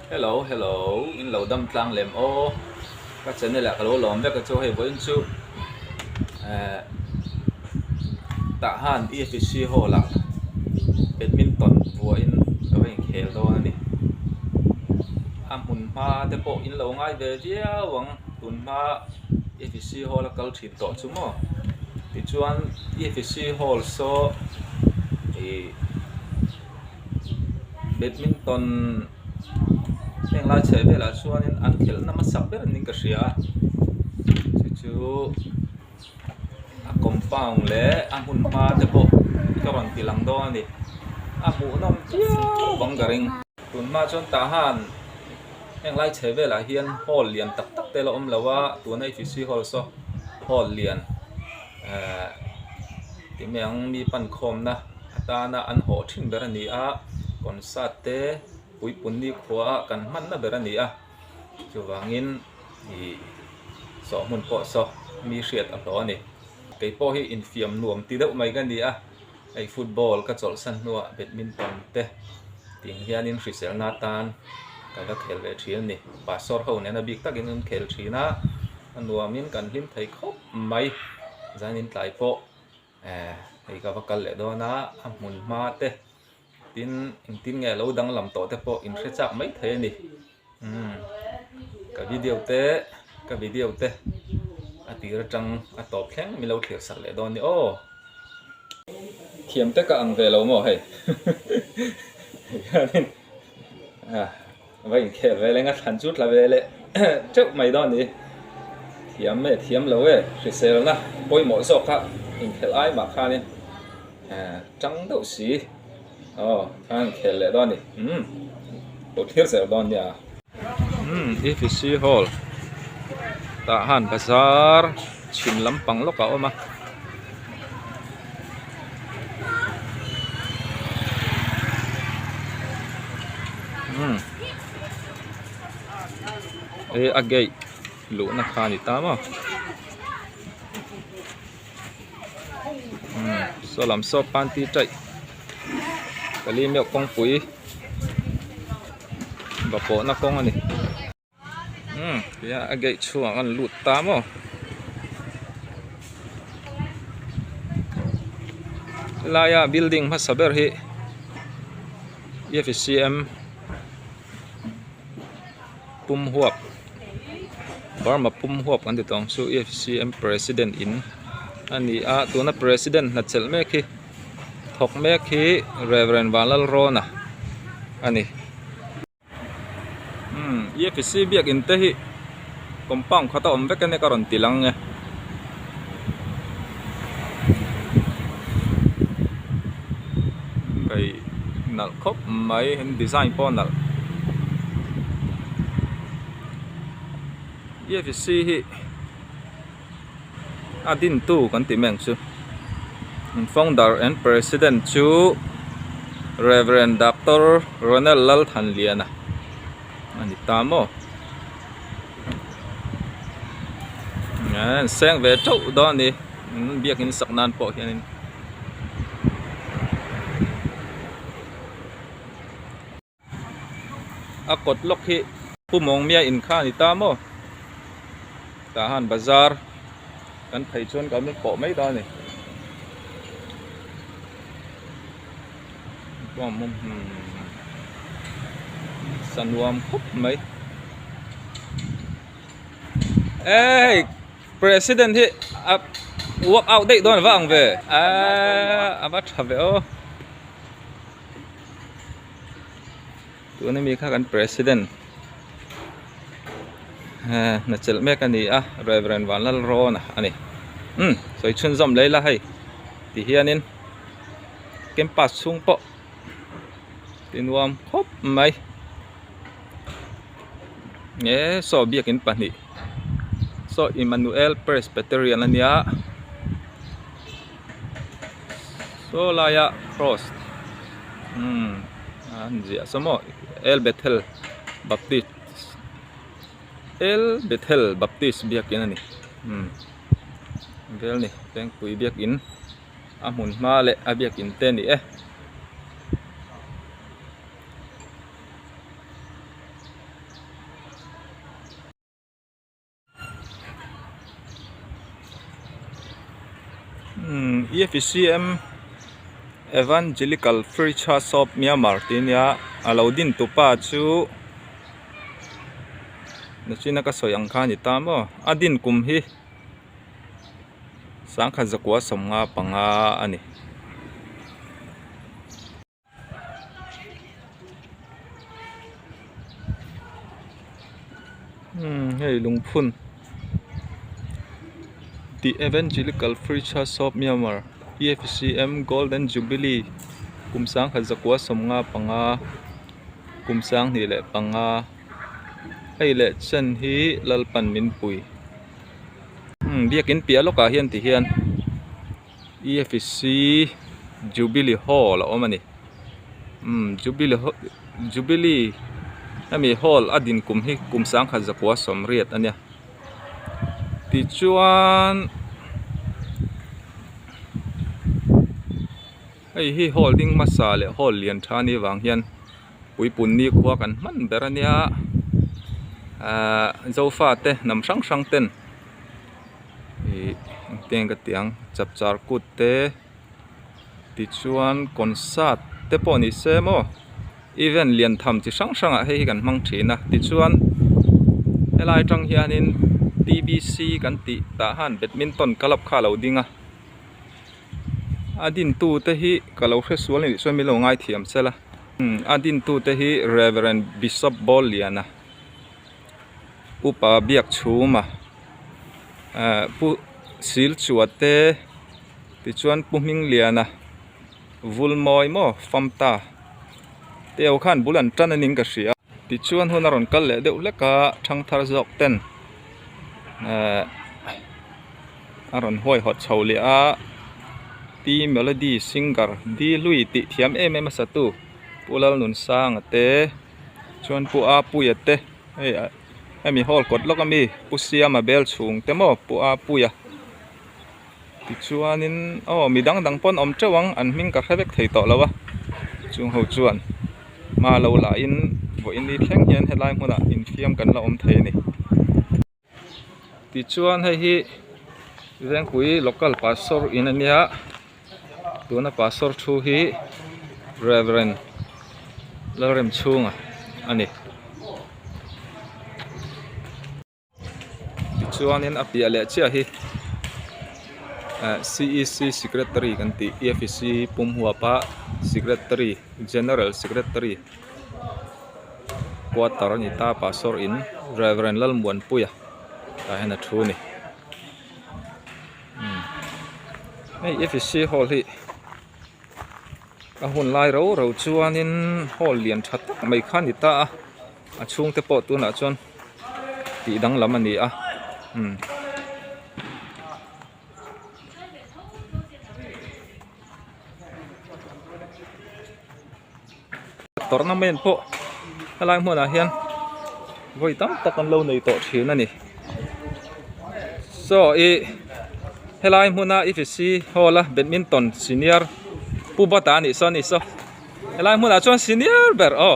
Hello hello in lo dam tlang lem aw ka channel ah ka lo lawm vek a chu hei vawiin chu eh tah han EFC hall ah badminton vuahin ka va inkhel dawn a ni a hmun hma te pawh in lo ngai ve viau ang tun hma EFC hall a kal thin tawh chu maw tichuan EFC hall saw ih. Badminton heng lai chheh velah chuanin an khelhna hmasa ber niin ka hria a chu chu a compound leh a hmun hma te pawh ka rawn ti lang dawn a ni a hmuhnawm viau ang ka ring. Tun hma chuan tah han heng lai chheh velah hian hall lian tak tak te la awm lo a tuna H C hall saw hall lian ehh ti mai ang mi pan khawmna atana an hawh thin ber a ni a concert te puipunni khua ah kan hmanna ber a ni a chuvangin ih sawh hmun pawh saw mi hriat a hlawh a ni keipawh hi infiam nuam ti deuh mai ka ni a hei football ka chawlhsan hnuah badminton te ting hianin hriselna atan ka la khel ve thin a ni pastor ho nena bik takin an khel thin a a nuamin kan hlim thei khawp mai zanin tlai pawh. Eh hei ka va kal leh dawn a a hmun hma te tin engtin nge lo danglam tawh te pawh in hre chak mai thei a ni umm ka video te ka video te a tir atang a tawp thleng min lo thlir sak leh dawn a ni aw thiam te ka ang ve lo maw hei hianin ah. Va inkhel vel eng a thlan chu tla ve leh teuh mai dawn ni. Thiam e, thiam lo e, hriselna pawimawh zawk a inkhelh ai mah khanin tang deuh si. Aw, khan inkhel leh dawn ni. Umm, lo thlir zel dawn nia. Umm, EPC Hall tah han bazar chhim lampang lawk a awm a. E a gate luhna kha a ni ta maw umm saw lam saw panty taih pali meuh kawngpui va pawhna kawng a ni. Umm tia a gate chhungah kan lut ta maw helaia building hmasa ber hi F C M pum huap Burma pum huap kan ti tawh ang chu F C M president in a ni a tuna president hna chelh mek hi thawk mek hi Reverend Vanlalrawna a ni. Umm EFC biakin te hi compound khat a awm vek ania ka rawn ti lang e. Hei nalh khawp mai an design pawh a nalh. EFC hi a dintu kan tih mai ang chu founder and president chu Reverend Doctor Ronald Lalthanliana a ni ta maw an seng ve teuh dawn a ni biakin sak nan pawh hianin. A kawt lawk hi Pu Mawngmia in kha a ni ta maw tah han bazar kan phei chuan kan pawh mai dawn a ni sa nuam khawp mai eh hei president hi a work out daih dawn a va ang ve eee a va tha ve aw. Tuna mi kha kan president eh hna chelh mek a ni a Reverend Vanlalrawna a ni umm sawi chhunzawm leh ila hei ti hianin campus chhung pawh ti nuam khawp mai nge saw biakin pahnih saw Emmanuel Presbyterian a nia. Saw laia cross umm an ziah saw maw El Bethel Baptist El Bethel Baptist biakin a ni umm vel ni Lengpui biakin a hmun hma leh a biakin te a ni e. Umm EFCM Evangelical Free Church of Myanmar tih a nia a lo din tu pa chu nachina ka sawi ang kha a ni ta maw a din kum hi sangkhat zakua 55 a ni. Umm hei lungphun The Evangelical Free Church of Myanmar EFCM Golden Jubilee kum 1995 kum 2005 hei leh chen hi Lalpan min pui umm biakin piah lawkah hian ti hian. EFC Jubilee Hall a awm a ni umm Jubilee Jubilee hemi hall a din kum hi kum 1980 a nia tichuan hei hi hall ding hmasa leh hall lian tha anih vang hian puipun nikhua kan hman ber a nia ahh zofa te hnam hrang hrang ten. Ihh engtiang ka tih ang chapchar kut te tichuan concert te pawh ni se maw event lian tham chi hrang hrang ah hei hi kan hmang thin a tichuan helai atang hianin T B C kan tih tah han badminton club kha a lo ding a a din tu te hi ka lo hre sual anih chuan min lo ngaithiam sela a din tu te hi Reverend Bishop Bawlliana. Upa biak chhuma ahh pu sil chua te tichuan pu hming liana vul mawi maw fam ta te ho khan bul an tan aning ka hria tichuan hun a rawn kal leh deuh hlek a thangthar zawk ten ahh a rawn huaihawt chho leh a T melody singer D hlui tih thiam em em a satu Pu Lalnunsanga te. Chuan pu a puia te hei hemi hall kawt lawk ami pu siama bel chhung te maw pu a puia tichuanin aw mi dang dang pawn awm teuh ang an hming ka hre vek thei tawh lo a chung ho chuan hma lo lah in vawiin ni thleng hian helai hmunah infiam kan la awm thei a ni. Tichuan hei hi Vengpui local pastor in a nia tuna pastor thu hi Reverend Lalremchhunga a ni. Tichuanin a piah leh chiah hi eh C E C secretary kan tih E F C pum huapa secretary general secretary. Quarter a ni ta pastor in Reverend Lalmuanpuia tah hian a thu a ni umm hei F C hall hi a hun lai rau rau chuanin hall lian tha tak mai kha a ni ta a a chhungte pawh tunah chuan tih danglam a ni a umm. Tournament pawh helai hmunah hian vawi tam tak an lo nei tawh thin a ni saw ih helai hmuna E P C hall a badminton senior pu bata a nih saw a ni saw helai hmunah chuan senior ber aw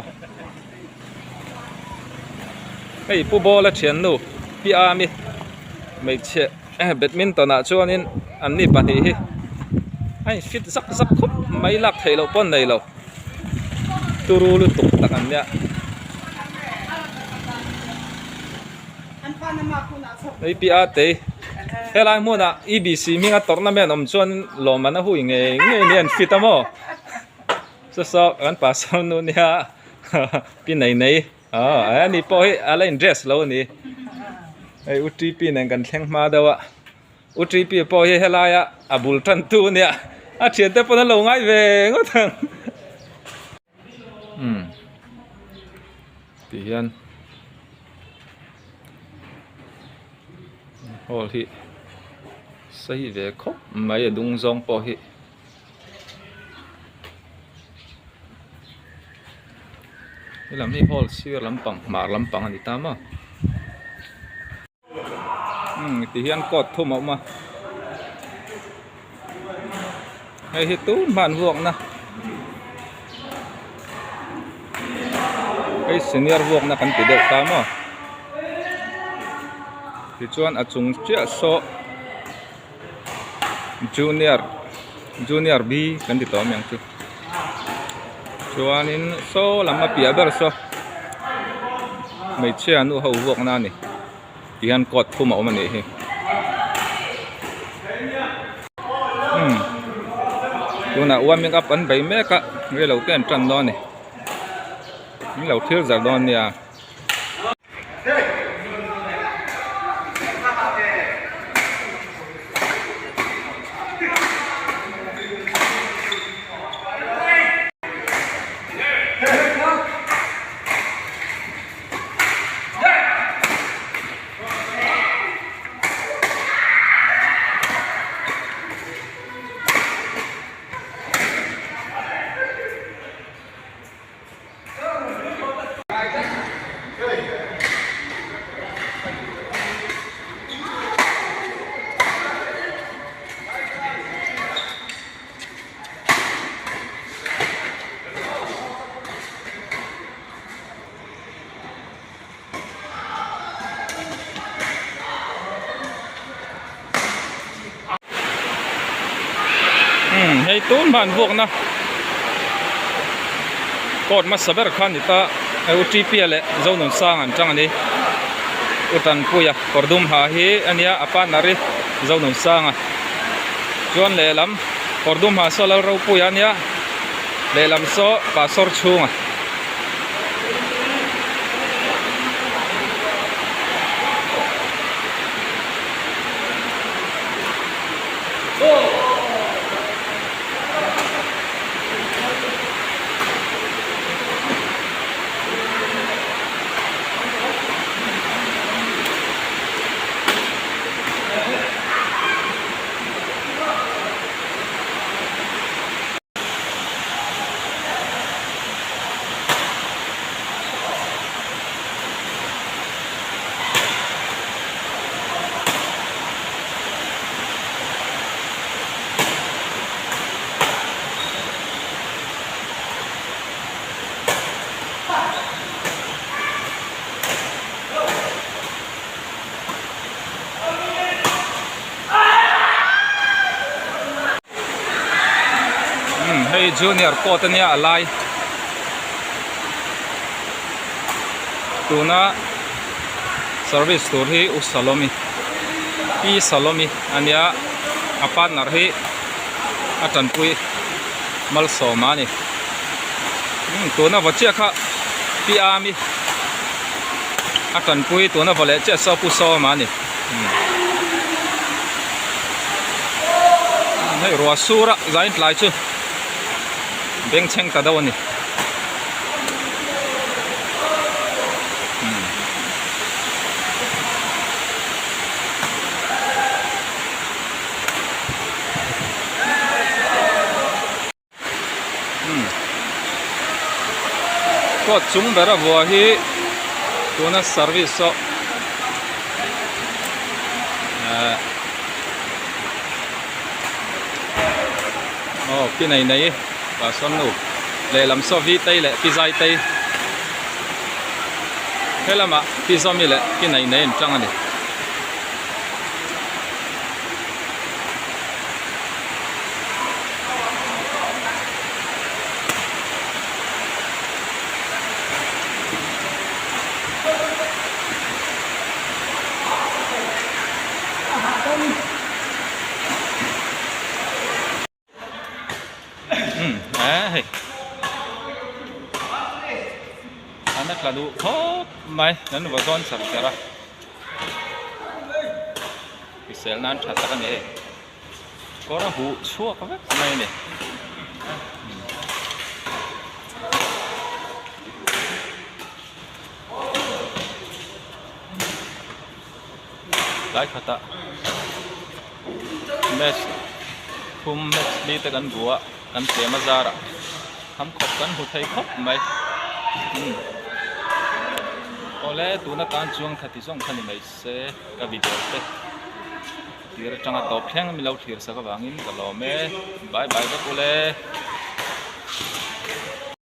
hei pu bawla thiannu pi ami hmeichhe badminton ah chuanin anni pahnih hi a in fit zak zak khawp mai lak theih loh pawh an nei lo turu lutuk tak an nia hei pi a tei helai hmunah E B C hminga tournament awm chuan lawmman a hui ngei ngei nia an fit a maw saw saw kan pastor nu nia pi nei nei. Aw ani pawh hi a la in dress lo a ni hei u T P nen kan thleng hma deuh a u T P pawh hi helaia a bul tan tu a nia a thiante pawn an lo ngai ve ngawt ang umm ti hian hall hi sei ve khawp mai a dung zawng pawh hi. Helam hi hall sir lampang hmar lampang a ni ta maw umm ti hian court thum a awm a hei hi tun hman vuakna hei senior vuakna kan ti deuh ta maw tichuan a chung chiah saw. Junior Junior B kan ti tawh a niang chu chuanin saw lam a piah ber saw hmeichhia nu ho vuak na a ni ti hian court thum a awm a nih hi umm tunah warming up an bei mek a reilo te an tan dawn a ni min lo thlir zar dawn nia. Hei tun hman vuakna court hmasa ber kha a ni ta U T P leh Zonunsang an tang a ni U Tanpuia kawr dum ha hi a nia a partner hi Zonunsanga chuan lehlam kawr dum ha saw Lalropuia a nia lehlam saw Pastor chhunga. Hei junior court ania a lai tuna service tur hi u salomi pi salomi ania a partner hi a tanpui malsawma a ni tuna vaw chiah kha pi ami a tanpui tuna vaw leh chiah saw pu sawma a ni. Hei ruah sur a zain tlai chu bengchheng ta deuh a ni. Coat chung ber a vuah hi tuna service saw ehh aw pi nei nei tah sawn nu lehlam saw vi tei leh pi zai tei helamah pi zawmi leh pi nei nei an tang a ni. Hei an a tla duh khawp mai kan vaw zawn char char a hrisel nan tha tak a ni hei. Kawr a huh chhuak vek mai a ni. Tlai khatah match thum match li te kan bu a kan tlem a zarah tham khawp kan hmu thei khawp mai. Awle tuna tan chuang kha ti zawng kha ni mai se ka video te. Thlir atanga tawp thleng min lo thlir sak avangin ka lawm e. Bye bye vek ule.